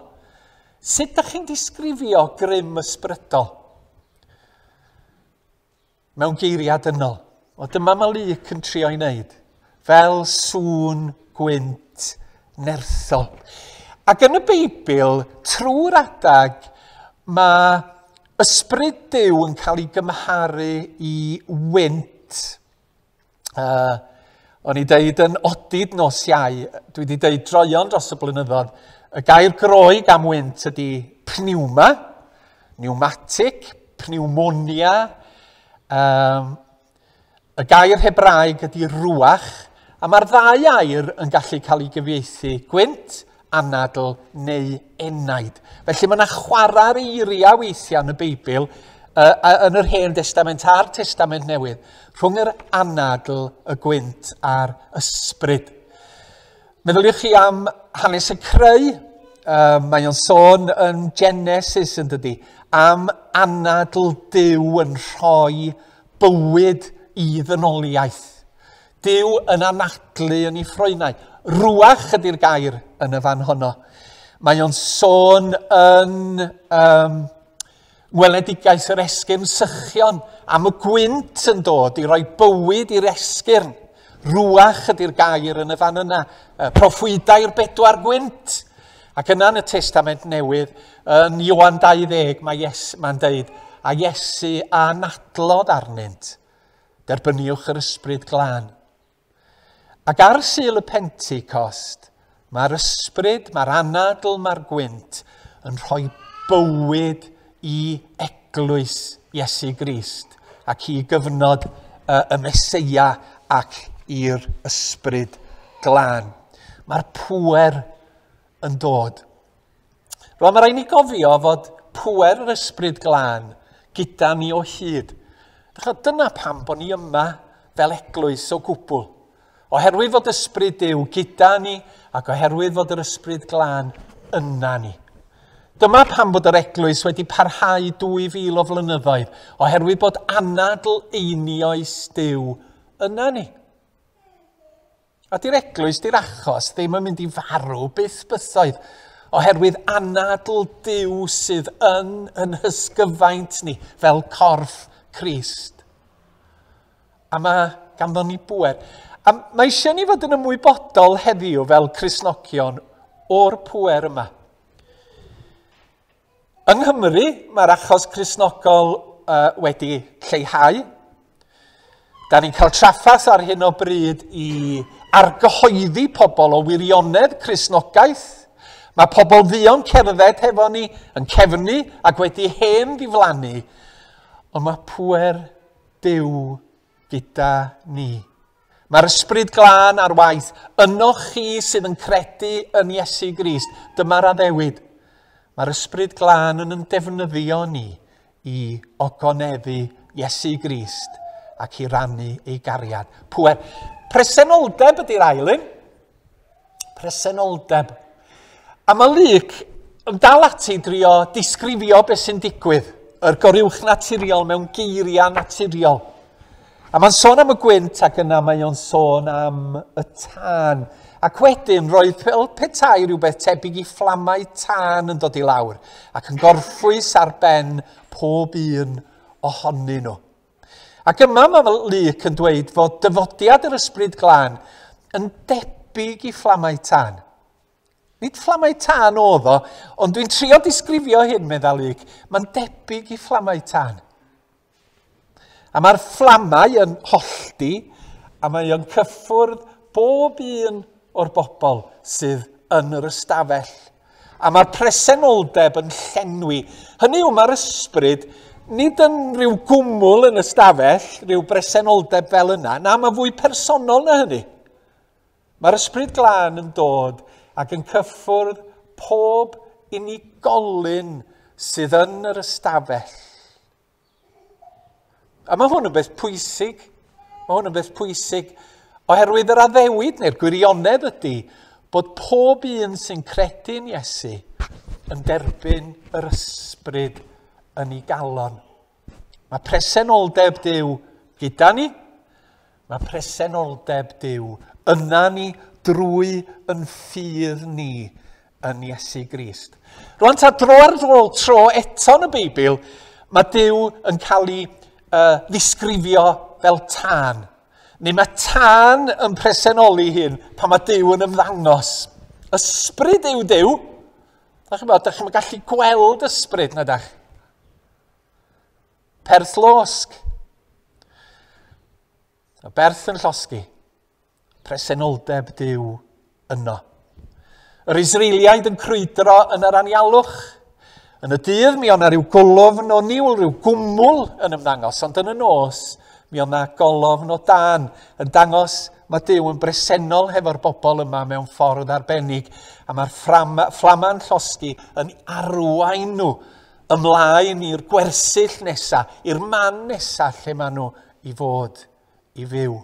Sut ydych chi'n disgrifio grym ysbrydol? Mewn geiriau dynol. O dyma mae Luc yn trio ei wneud. Fel sŵn gwynt nerthol. Ac yn y Beibl, trwy'r adag, mae ysbryd Duw yn cael ei gymharu i wynt. O'n i deud yn odid nos Iau, dwi wedi deud droeon dros y blynyddoedd, y gair Groeg am wynt ydy pneuma, pneumatic, pneumonia. Y gair Hebraeg ydy ruach, a mae'r ddau air yn gallu cael ei gyfieithu gwynt, anadl neu enaid. Felly mae yna chwarae'r eiriau weithiau yn y Beibl, yn yr Hen Destament a'r Testament Newydd, rhwng yr anadl, y gwynt a'r ysbryd. Meddyliwch chi am hanes y creu. Mae o'n sôn yn Genesis yn dydy, am anadl Duw yn rhoi bywyd i ddynoliaeth. Duw yn anadlu yn ei ffroenau. Ruach ydy'r gair yn y fan honno. Mae o'n sôn yn weledigaeth yr esgyrn sychion, am y gwynt yn dod i roi bywyd i'r esgyrn. Ruach ydy'r gair yn y fan yna. Proffwydau'r bedwar gwynt. Ac yna yn y Testament Newydd, yn Ioan 20, mae mae'n deud, a Iesu a anadlodd arnynt, derbyniwch yr ysbryd glân. Ac ar Sul y Pentecost, mae'r ysbryd, mae'r anadl, mae'r gwynt yn rhoi bywyd i eglwys Iesu Grist ac i gyfnod y Meseia ac i'r ysbryd glân. Mae'r pŵer yn dod. Rwan mae rhaid ni gofio fod pŵer yr ysbryd glân gyda ni o hyd. Dyna pam bod ni yma fel eglwys o gwbl. Oherwydd fod ysbryd Duw gyda ni ac oherwydd fod yr ysbryd glân yna ni. Dyma pam bod yr eglwys wedi parhau 2000 o flynyddoedd, oherwydd bod anadl einioes Duw yna ni. A di'r eglwys, di'r achos, ddim yn mynd i farw byth bythoedd, oherwydd anadl Duw sydd yn hysgyfaint ni fel corff Crist. A mae ganddo ni bŵer. A mae eisiau ni fod yn ymwybodol heddiw fel Cristnogion o'r pŵer yma. Yng Nghymru, mae'r achos Cristnogol wedi lleihau. Da ni'n cael trafferth ar hyn o bryd i argyhoeddi pobl o wirionedd Cristnogaeth. Mae pobl dduon cerdded hefo ni yn cefnu ac wedi hen ddiflannu. Ond mae pŵer Duw gyda ni. Mae'r ysbryd glân ar waith ynoch chi sydd yn credu yn Iesu Grist. Dyma'r addewid. Mae'r ysbryd glân yn defnyddio ni i ogoneddu Iesu Grist ac i rannu ei gariad. Pŵer. Presenoldeb ydy'r ail un. Presenoldeb. A mae Luc yn dal ati drio disgrifio beth sy'n digwydd, yr goruwch naturiol mewn geiriau naturiol. A mae'n sôn am y gwynt ac yna mae o'n sôn am y tân. Ac wedyn roedd fel petai rhywbeth tebyg i fflamau tân yn dod i lawr ac yn gorffwys ar ben pob un ohonyn nhw. Ac yma mae Luc yn dweud fod dyfodiad yr ysbryd glân yn debyg i fflamau tân. Nid fflamau tân oedd o, ond dwi'n trio disgrifio hyn, medda Luc, mae'n debyg i fflamau tân. A mae'r fflamau yn hollti, a mae o'n cyffwrdd bob un o'r bobl sydd yn yr ystafell. A mae'r presenoldeb yn llenwi. Hynny yw, mae'r ysbryd nid yn rhyw gwmwl yn ystafell, rhyw bresenoldeb fel yna. Na, mae fwy personol na hynny. Mae'r ysbryd glân yn dod ac yn cyffwrdd pob unigolyn sydd yn yr ystafell. A mae hwn yn beth pwysig. Mae hwn yn beth pwysig oherwydd yr addewid neu'r gwirionedd ydy bod pob un sy'n credu'n Iesu yn derbyn yr ysbryd yn ei galon. Mae presenoldeb Duw gyda ni. Mae presenoldeb Duw yna ni drwy yn ffydd ni yn Iesu Grist. Rwan ta dro ar ôl tro eto yn y Beibl, mae Duw yn cael ei ddisgrifio fel tân. Neu mae tân yn presenoli hyn pan mae Duw yn ymddangos. Ysbryd yw Duw. Da chi'n bod, da chi'n gallu gweld ysbryd na dach. Perth losg. Y berth yn llosgi. Presenoldeb Duw yno. Yr Israeliaid yn crwydro yn yr anialwch. Yn y dydd mi o'na rhyw golofn o niwl, rhyw gwmwl yn ymddangos, ond yn y nos mi o'na golofn o dan yn dangos mae Duw yn bresennol hefo'r bobl yma mewn ffordd arbennig, a mae'r fflama'n llosgi yn arwain nhw ymlaen i'r gwersyll nesa, i'r man nesa lle maen nhw i fod i fyw.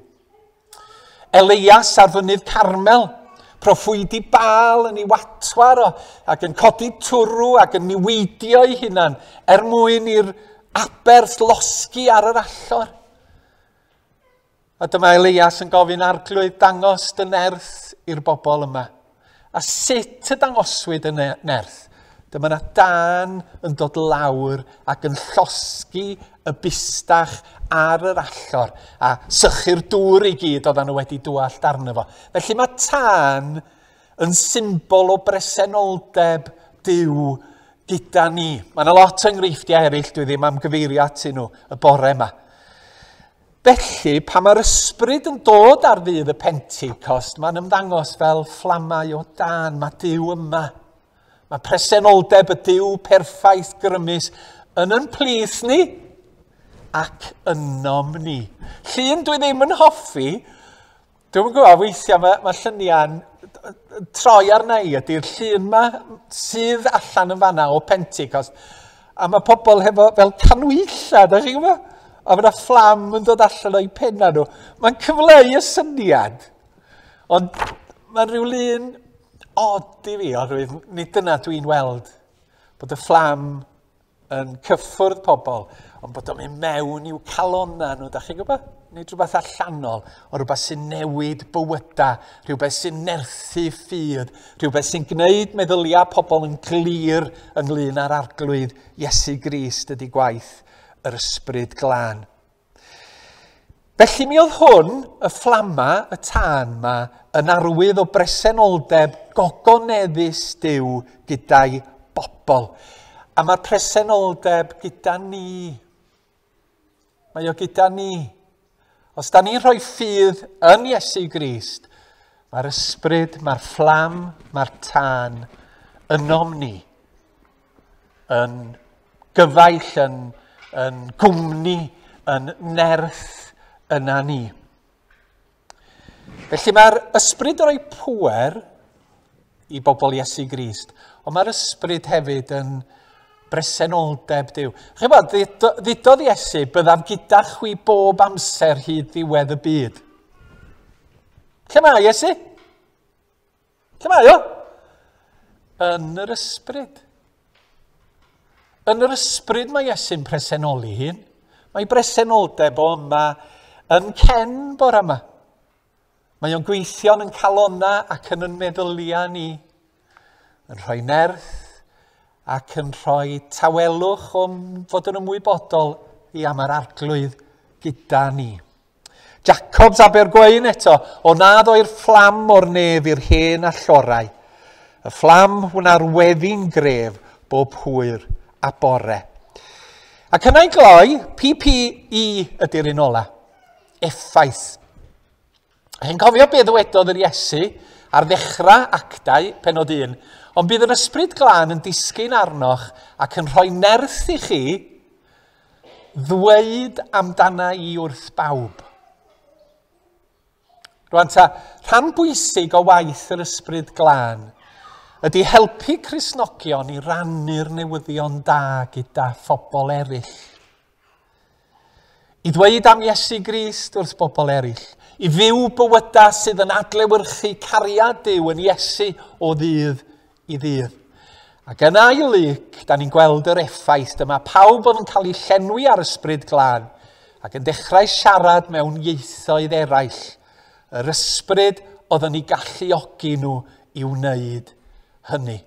Elias ar fynydd Carmel, proffwydi Baal yn ei watwar o, ac yn codi twrw ac yn niweidio ei hunan er mwyn i'r aberth losgi ar yr allor. A dyma Elias yn gofyn arglwydd dangos dy nerth i'r bobl yma. A sut y dangoswyd y nerth? Dyma yna dân yn dod lawr ac yn llosgi y bustach ar yr allor a sychu'r dŵr i gyd oedden nhw wedi dwallt arno fo. Felly mae tân yn symbol o bresenoldeb Duw gyda ni. Mae yna lot o enghreifftiau eraill, dwi ddim am gyfeirio atyn nhw y bore yma. Felly, pan mae'r ysbryd yn dod ar ddydd y Pentecost, mae'n ymddangos fel fflamau o dân, mae Duw yma. Mae presenoldeb y Duw perffaith grymus yn yn plith ni ac ynom ni. Llun dwi ddim yn hoffi, dwi'n gwybod, weithiau mae lluniau'n troi arna i ydy'r llun yma sydd allan yn fanna o Pentecost. A mae pobl hefo fel canwylla, da chi'n gwybod? A mae yna fflam yn dod allan o'i penna nhw. Mae'n cyfleu y syniad. Ond mae'n rhyw lun od i fi, oherwydd nid dyna dwi'n weld. Bod y fflam yn cyffwrdd pobl, ond bod o'n mynd mewn i'w calonna nhw, da chi'n gwybod? Nid rhywbeth allanol, ond rhywbeth sy'n newid bywyda, rhywbeth sy'n nerthu ffydd, rhywbeth sy'n gwneud meddyliau pobl yn glir ynglyn â'r arglwydd Iesu Grist ydy gwaith yr ysbryd glân. Felly mi oedd hwn, y fflama, y tân ma, yn arwydd o bresenoldeb gogoneddus Duw gyda'i bobl. A mae'r presenoldeb gyda ni. Mae o gyda ni. Os da ni'n rhoi ffydd yn Iesu Grist, mae'r ysbryd, mae'r fflam, mae'r tân ynom ni. Yn gyfaill, yn gwmni, yn nerth yna ni. Felly mae'r ysbryd yn rhoi pŵer i bobl Iesu Grist, ond mae'r ysbryd hefyd yn bresenoldeb Duw. Chi'n bod, ddudodd Iesu, byddaf gyda chwi bob amser hyd ddiwedd y byd. Lle mae Iesu? Lle mae o? Yn yr ysbryd. Yn yr ysbryd mae Iesu'n presenoli hun. Mae bresenoldeb o yma yn cen bore yma. Mae o'n gweithio'n yn calonna ac yn yn meddyliau ni. Yn rhoi nerth ac yn rhoi tawelwch o'n fod yn ymwybodol i am yr arglwydd gyda ni. Jacobs Abergweun eto, o nad o'r fflam o'r nef i'r hen allorau. Y fflam wna'r weddi'n gref bob hwyr a bore. Ac yna i gloi, PPE ydy'r un ola. Effaith. Chi'n cofio beth ddywedodd yr Iesu ar ddechrau Actau, penod 1, ond bydd yr ysbryd glân yn disgyn arnoch ac yn rhoi nerth i chi ddweud amdana i wrth bawb. Rwan ta, rhan bwysig o waith yr ysbryd glân ydy helpu Cristnogion i rannu'r newyddion da gyda phobl eraill. I ddweud am Iesu Grist wrth bobl eraill. I fyw bywydau sydd yn adlewyrchu cariad Duw yn Iesu o ddydd i ddydd. Ac yn ail Luc, da ni'n gweld yr effaith. Dyma pawb oedd yn cael ei llenwi ar Ysbryd Glân ac yn dechrau siarad mewn ieithoedd eraill. Yr ysbryd oedd yn ei galluogi nhw i wneud hynny.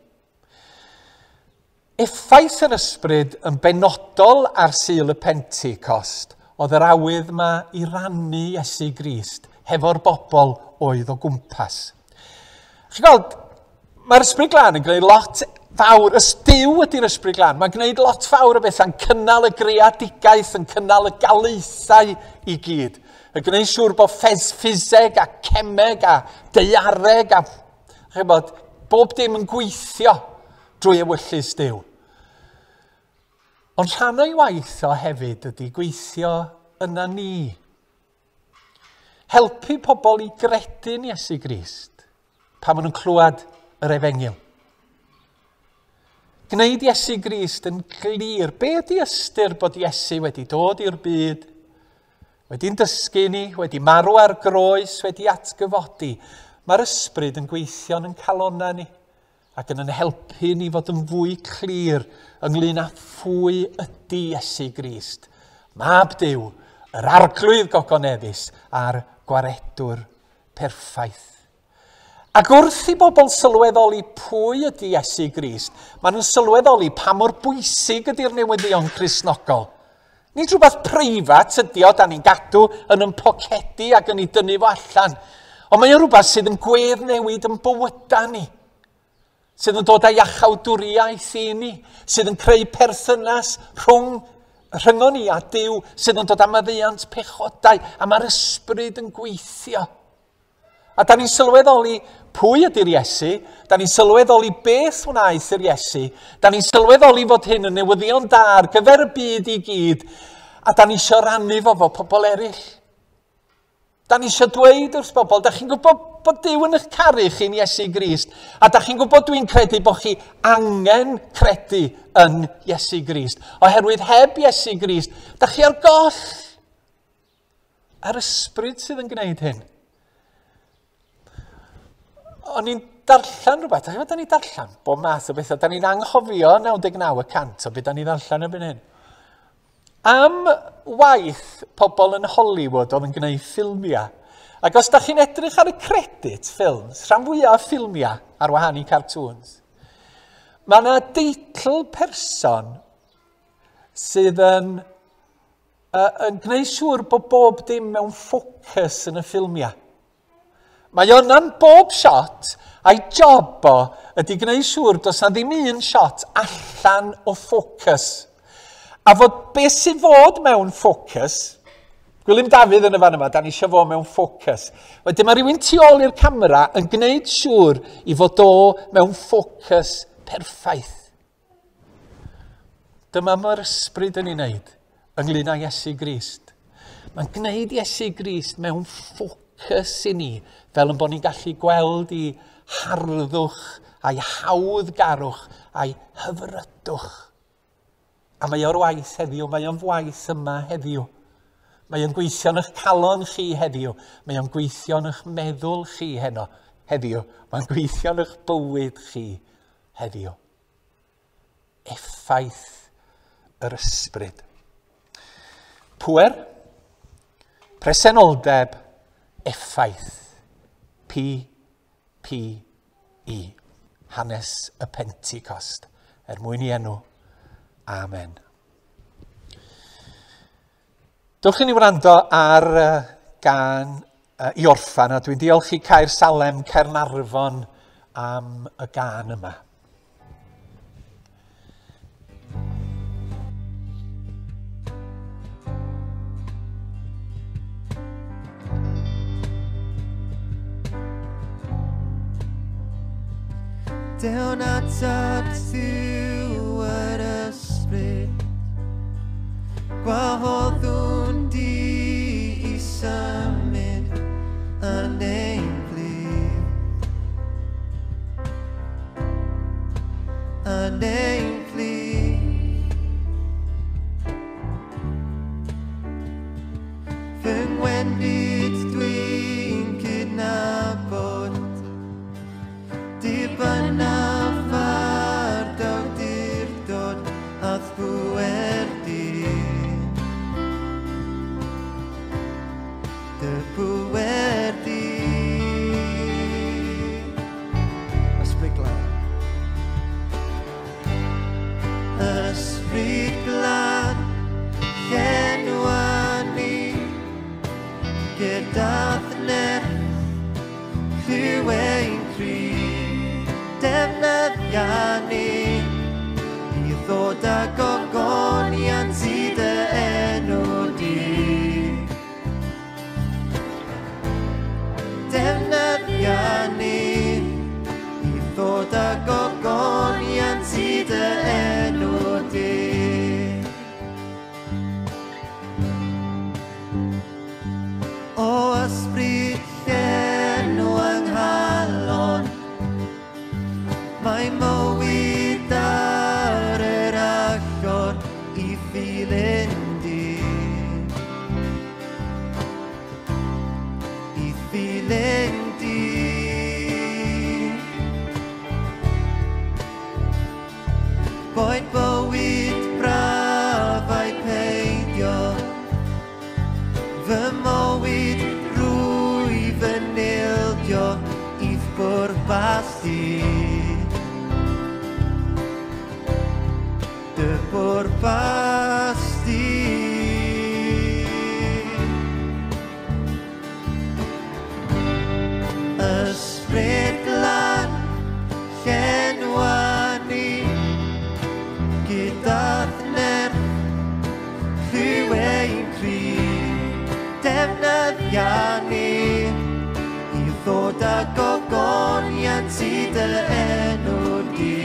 Effaith yr ysbryd yn benodol ar Sul y Pentecost oedd yr awydd yma i rannu Iesu Grist hefo'r bobl oedd o gwmpas. Chi'n gweld, mae'r Ysbryd Glân yn gwneud lot fawr, ys Duw ydy'r Ysbryd Glân, mae'n gwneud lot fawr o bethau'n cynnal y greadigaeth, yn cynnal y galaethau i gyd. Yn gwneud siŵr bod ffiseg a cemeg a daeareg a chybod, bob dim yn gweithio drwy ewyllys Duw. Ond rhan o'i waith o hefyd ydy gweithio yna ni. Helpu pobl i gredu'n Iesu Grist pan maen nhw'n clywed yr efengyl. Gwneud Iesu Grist yn glir. Be ydy ystyr bod Iesu wedi dod i'r byd, wedi'n dysgu ni, wedi marw ar groes, wedi atgyfodi? Mae'r ysbryd yn gweithio yn calonnau ni ac yn helpu ni fod yn fwy clir ynglyn â phwy ydy Iesu Grist. Mab Duw, yr arglwydd gogoneddus a'r gwaredwr perffaith. Ac wrth i bobl sylweddoli pwy ydy Iesu Grist, maen nhw'n sylweddoli pa mor bwysig ydy'r newyddion Cristnogol. Nid rhywbeth preifat ydy o, da ni'n gadw yn yn pocedi ac yn ei dynnu fo allan. Ond mae o rhywbeth sydd yn gweddnewid yn bywydau ni, sydd yn dod â iachawdwriaeth i ni, sydd yn creu perthynas rhyngon ni a Duw, sydd yn dod â maddeuant pechodau, a mae'r ysbryd yn gweithio. A da ni'n sylweddoli pwy ydy'r Iesu, da ni'n sylweddoli beth wnaeth yr Iesu, da ni'n sylweddoli fod hyn yn newyddion da ar gyfer y byd i gyd, a da ni eisiau rannu fo fo pobl eraill. Da ni eisiau dweud wrth bobl, da chi'n gwybod bod Duw yn eich caru chi'n Iesu Grist, a da chi'n gwybod dwi'n credu bod chi angen credu yn Iesu Grist. Oherwydd heb Iesu Grist, da chi ar goll. A'r ysbryd sydd yn gwneud hyn. O'n i'n darllen rhywbeth, da ni'n darllen bob math o bethau, da ni'n anghofio 99% o beth da ni'n darllen erbyn hyn. Am waith pobl yn Hollywood oedd yn gwneud ffilmiau. Ac os da chi'n edrych ar y credit ffilms, rhan fwyaf o ffilmiau ar wahân i cartoons, mae yna deitl person sydd yn gwneud siŵr bod bob dim mewn ffocws yn y ffilmiau. Mae o'n bob shot, a'i job o ydy gwneud siŵr does na ddim un shot allan o ffocws. A fod beth sydd fod mewn ffocws, Gwilym Dafydd yn y fan yma, da ni eisiau fod mewn ffocws. Wedyn mae rhywun tu ôl i'r camera yn gwneud siŵr i fod o mewn ffocws perffaith. Dyma mae'r ysbryd yn ei wneud ynglyn â Iesu Grist. Mae'n gwneud Iesu Grist mewn ffocws i ni, fel yn bod ni'n gallu gweld i harddwch a'i hawddgarwch a'i hyfrydwch. A mae o'r waith heddiw, mae o'n waith yma heddiw. Mae o'n gweithio yn eich calon chi heddiw. Mae o'n gweithio yn eich meddwl chi heno heddiw. Mae'n gweithio yn eich bywyd chi heddiw. Effaith yr ysbryd. Pŵer, presenoldeb, effaith. P, P, E. Hanes y Pentecost. Er mwyn i enw. Amen. Dewch i ni wrando ar gan i orffan, a dwi'n diolch i Caer Salem, Caernarfon am y gân yma. Dewn atat Duw yr ysbryd, gwahoddwn di i symud yn ein plith. Yn ein plith. Endid dwi'n cydnabod, dibynnaf ar dy awdurdod a'th bŵer di. Dy bŵer di. Ysbryd Glân. Ysbryd Glân, llenwa ni gyda'th nerth, clyw ein cri, defnyddia ni i ddod â gogoniant i dy enw di. Defnyddia ni i ddod â gogoniant i dy enw di. O ysbryd llenw yng nghalon, mae mywyd ar yr agor i ddilyn di. I ddilyn di. Boed bywyd braf ai peidio, fy mywyd rwyf yn ildio i'th bwrpas di. Dy bwrpas di. Ysbryd Glân, llenwa ni gyda'th nerth, clyw ein cri, defnyddia ni i ddod â gogoniant i dy enw di.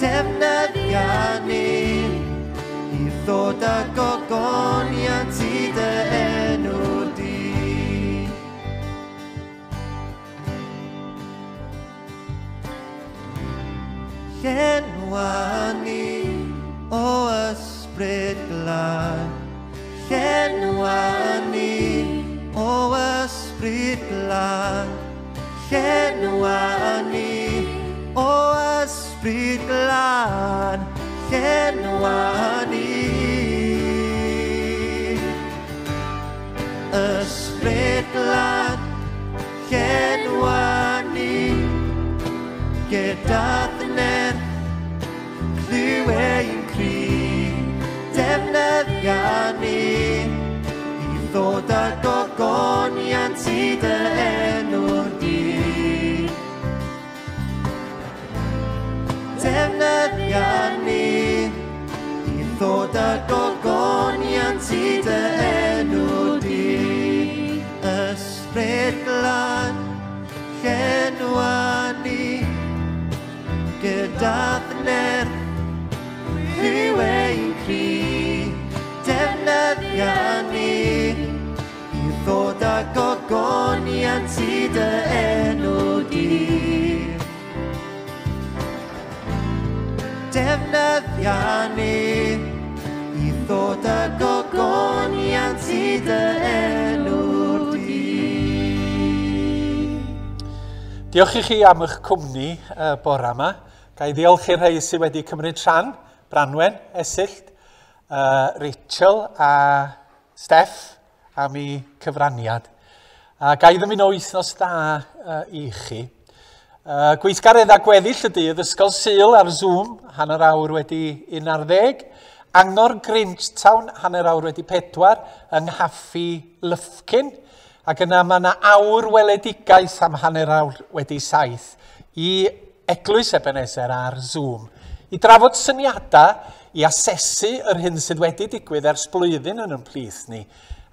Defnyddia ni i ddod â gogoniant i dy enw di. Llenwa ni o Ysbryd Glân, llenwa ni o Ysbryd Glân, llenwa ni o Ysbryd Glân, llenwa ni. Ysbryd Glân, llenwa ni gyda'th nerth, clyw ein cri, defnyddia ni i ddod â gogoniant i dy enw di. Defnyddia ni i ddod â gogoniant i dy enw di. Ysbryd Glân, llenwa ni gyda'th nerth, clyw ein cri, defnyddia ni i ddod â gogoniant i dy enw di. Defnyddia ni i ddod â gogoniant i dy enw di. Diolch i chi am eich cwmni bore yma. Ga i ddiolch i'r rhai sydd wedi cymryd rhan, Branwen, Esyllt, Rachel a Steff am eu cyfraniad. A ga i ddymuno wythnos dda i chi. Gweithgaredd a gweddill y dydd, Ysgol Sul ar Zoom, 11:30. Angor Grangetown, 4:30, yng Nghaffi Lyfcyn. Ac yna mae yna awr weledigaeth am 7:30 i Eglwys Ebenezer ar Zoom. I drafod syniadau, i asesu yr hyn sydd wedi digwydd ers blwyddyn yn ein plith ni,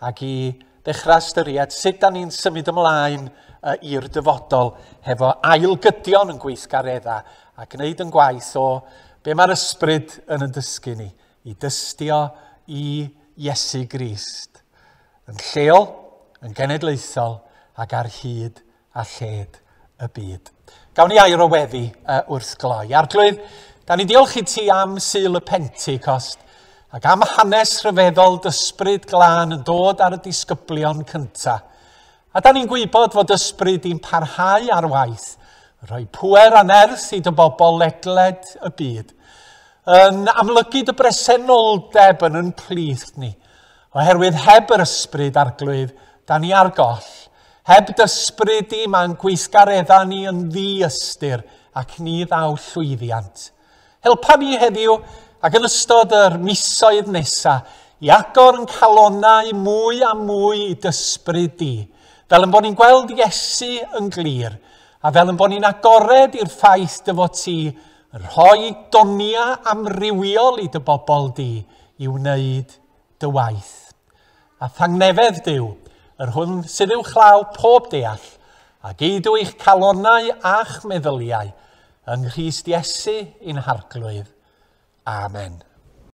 ac i ddechrau ystyried sut da ni'n symud ymlaen i'r dyfodol hefo ailgydion yn gweithgareddau a gwneud yn gwaith o be mae'r ysbryd yn yn dysgu ni, i dystio i Iesu Grist, yn lleol, yn genedlaethol ac ar hyd a lled y byd. Gawn ni air o weddi wrth gloi. Arglwydd, da ni diolch i ti am Sul y Pentecost. ac am hanes rhyfeddol dysbryd glân yn dod ar y disgyblion cyntaf. A da ni'n gwybod fod ysbryd i'n parhau ar waith, rhoi pwer a nerth i dy bobl ledled y byd, yn amlygu dy bresenoldeb yn yn plith ni, oherwydd heb yr ysbryd arglwydd, da ni ar goll. Heb dysbryd i, mae'n gweithgareddau ni yn ddi-ystyr ac ni ddaw llwyddiant. Helpa ni heddiw ac yn ystod yr misoedd nesaf i agor yn calonau mwy a mwy i dysbryd di, fel yn bod ni'n gweld Iesu yn glir, a fel yn bod ni'n agored i'r ffaith dy fod ti yn rhoi donia amrywiol i dy bobl di i wneud dy waith. A thangnefedd Duw, yr hwn sydd uwchlaw pob deall, a geidw eich calonau a'ch meddyliau yng Nghyst Iesu ein harglwydd. Amen.